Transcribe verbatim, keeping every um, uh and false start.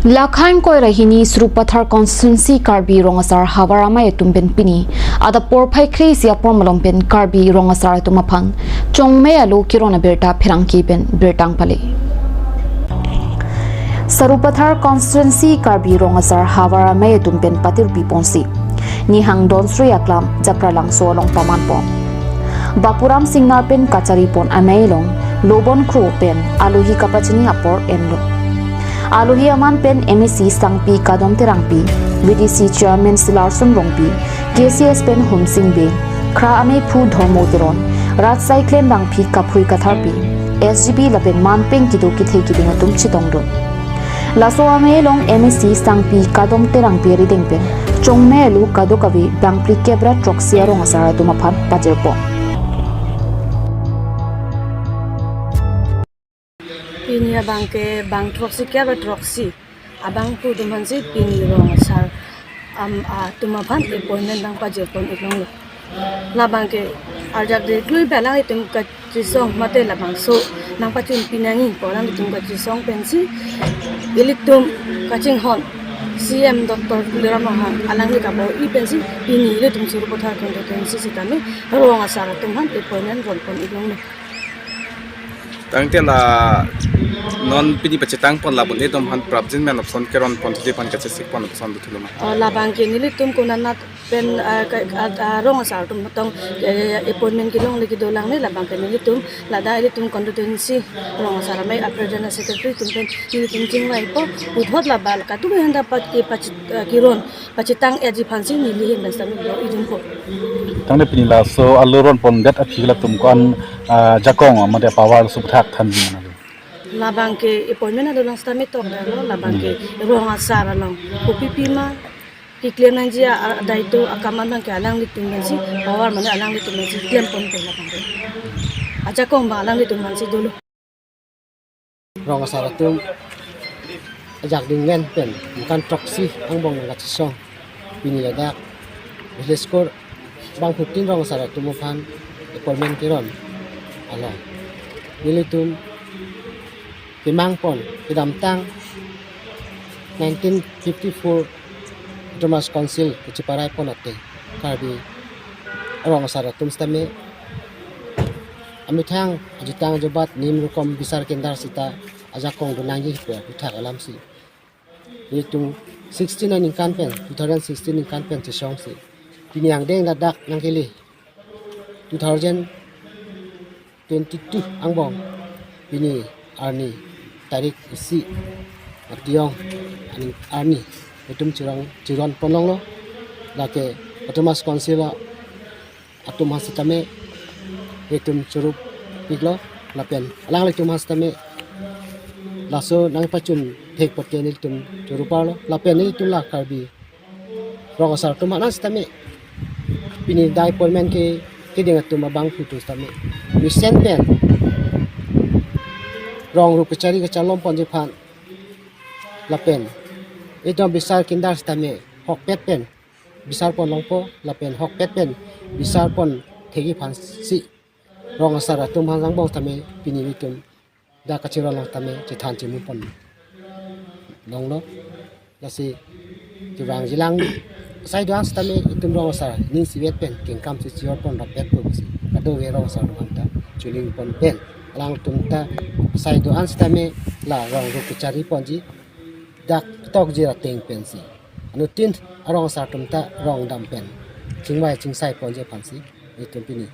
Lakha ingkoi ra hini Sarupathar constituency Karbi Rong Asar Havar Amei atum pen pini adap porphai kre-isi apor malom pen Karbi Rong Asar atum aphan Chongmei alo kiron abirta pherangke pen birta nangpale. Sarupathar constituency Karbi Rong Asar Havar Amei atum pen patirpi ponsi Nihang Donsri Aklam Jakralangso along paman pon. Bapuram Singnar pen kachari pon amei along lobon kro pen alohi kapachini apor enlo. Alohi aman pen M A C Sangpi Kadom Terangpi, V D C Chairman Silarson Rongpi, K C S pen Humsing Bey, Khra Amei Phu Dhormo Teron, Rajsai Klembangpi Kaphui Katharpi, S G B lapen manpeng kedo kethe keding atum chetongdun. Laso amei along M A C Sangpi Kadom Terangpi arideng pen Chongmei alo kadokave bang phlikep ra throksi arong asar atum aphan pajirpo. Pini abang ke bang throksi kep ra throksi abang pu atum aphansi pini rong asar am atum aphan appointment nangpajir pon-ik longlo. Labang ke arjak de klui balang itum kachisong mate labangso nangpachun pinangji pu alanglitum kachisong pensi ilitum kachinghon C M Doctor Tuliram Ronghang alangli kabor-i pensi pini ilitum Sarupathar constituency sitame rong asar atum aphan appointment ron pon-ik longlo. Tangte la non pini pachetang pon labun itum aphan prapjin men opson keron pon thudi aphan kachesik pon opson duthulo ma. Oh, labang ke nelitum konat pen, ah, ka, ah, ah, rong asar atum tong, eh, appointment kelongle kedo lang ne labang ke nelitum ladak ilitum constituency Rong Asar Amei a president a secretary atum pen nelitum chingvaipo, puthot labang kadokave aphanta pat ke pachi, ah, keron pachetang-etji aphansi neli ahin pen sitame bor-i dunpo. Tangte pini laso alo ron pondet aphi latum ko-an, ah, ajakong mate power suputhak thanji mana lo. Labang ke appointment ado lang sitame tok dalo, labang ke rong asar along kopi pima keklem nangji a, a, daito akam abang ke alanglitum pensi power mane alanglitum pensi klem ponpo labang ke. Ajakong abang alanglitum pensi dolo. Rong asar atum ajak dinglen pen ningkan throksi angbong nangkachisong pini ladak village court bang phutin rong asar atum aphan appointment keron along nelitum kemang pon kedamtang nineteen fifty-four Autonomous Council kacheparai pon ateng Karbi rong asar atum sitame amethang ajutang ajubat nim rukom bisar kendar sita ajakong dun nangji pu aputhak alamsi. Itum sixteen aningkan pen, two thousand sixteen ningkan pen chesongsi. Pini angdeng ladak nangkele two thousand twenty-two angbong pini arni tarik isi atiyong aning arni itum chirong chiron pon longlo. Lake Autonomous Council atum aphan sitame itum chorupiklo lapen alanglitum aphan sitame laso nangpachun thek pote nelitum chorup parlo lapen nelitum la Karbi rong asar atum aphan sitame pini dai appointment ke keding atum abang phutu sitame mesen pen rong rup kachari kacharlom ponji aphan lapen itum bisar kindar sitame hokpet pen bisar pon longpo lapen hokpet pen bisar pon thekji aphansi rong asar atum aphan angbong sitame pini itum dak kachiron along sitame chethan chimu pon longlo. Lasi kevang jilang asai do-an sitame itum rong asar ning isivet pen kengkam si chior pon rapet po pusi kadokave rong asar atum aphanta chuning pon pen alangtum ta asai do-an sitame la rong rup kachari ponji dak tokji ateng pensi anuttin arong asar atum ta rong dam pen chingvai chingsai ponji aphansi itum pini